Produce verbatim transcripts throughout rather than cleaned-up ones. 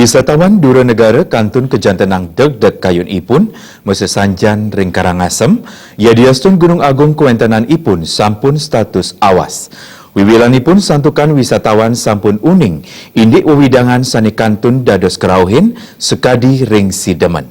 Wisatawan dura negara kantun kajantenang degdeg kayun ipun, masesanjan ring Karangasem, yadiastun Gunung Agung kawentenan ipun sampun status awas. Wiwilanipun santukan wisatawan sampun uning indik wewidangan sane kantun dados kerauhin sakadi ring sidemen.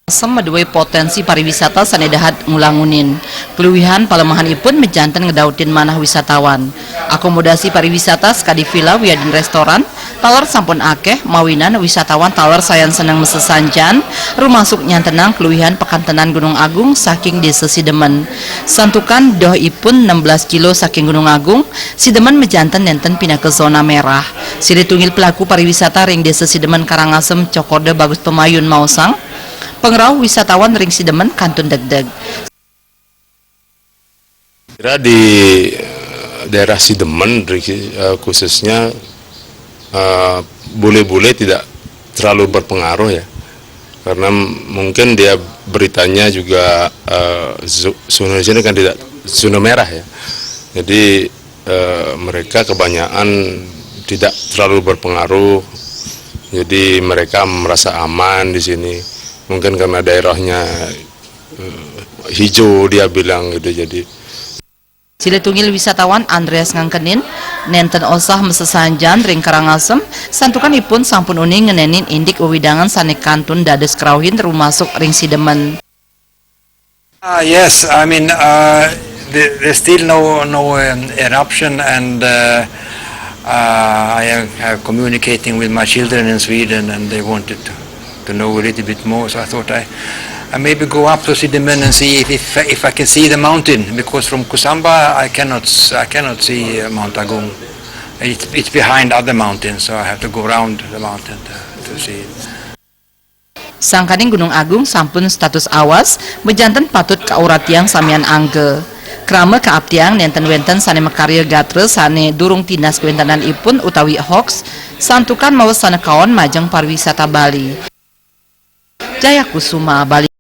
Sem maduwe potensi pariwisata sane dahat ngulangunin. Kaluwihan palemahanipun majanten ngedautin manah wisatawan. Akomodasi pariwisata sakadi villa wiadin restoran taler sampun akeh, mawinan wisatawan taler sayan seneng masesanjan, rumasuk nyantenang kaluwihan pakantenan Gunung Agung saking Desa Sidemen. Santukan dohipun enam belas kilo saking Gunung Agung, Sidemen majanten nenten pinaka zona merah. Silih tunggil pelaku pariwisata ring Desa Sidemen Karangasem, Cokorda Bagus Pemayun maosang, pangrauh wisatawan ring Sidemen kantun degdeg. Kira di, eh, daerah Sidemen, eh, khususnya, eh, bule-bule tidak terlalu berpengaruh, ya. Karena m-, mungkin dia beritanya juga, eh, zo-, zona sini kan tidak zona merah, ya. Jadi, eh, mereka kebanyakan tidak terlalu berpengaruh. Jadi mereka merasa aman di sini. Mungkin karena daerahnya, eh, hijau, dia bilang gitu. Jadi Silih tunggil wisatawan Andreas ngangkenin, nenten osah masesanjan ring Karangasem, santukan ipun sampun uning ngenenin indik wewidangan sane kantun dados kerauhin rumasuk ring Sidemen. Ah, yes, I mean, uh, there, there's still no, no, um, eruption, and, uh, uh, I am, uh, communicating with my children in Sweden, and they wanted to, to know a little bit more, so I thought I, I maybe go up to Sidemen and see if, if, if I can see the mountain, because from Kusamba I cannot s-, I cannot see, uh, Mount Agung. It's, it's behind other mountains, so I have to go around the mountain to, to see it. Sangkaning Gunung Agung sampun status awas, majanten patut kauratiang samian angga. Krama kaaptiang nenten wenten sane makarya gatra sane durung tinas kawentenanipun utawi hoax, santukan mawa sane kaon majeng pariwisata Bali. Jaya Kusuma, Bali.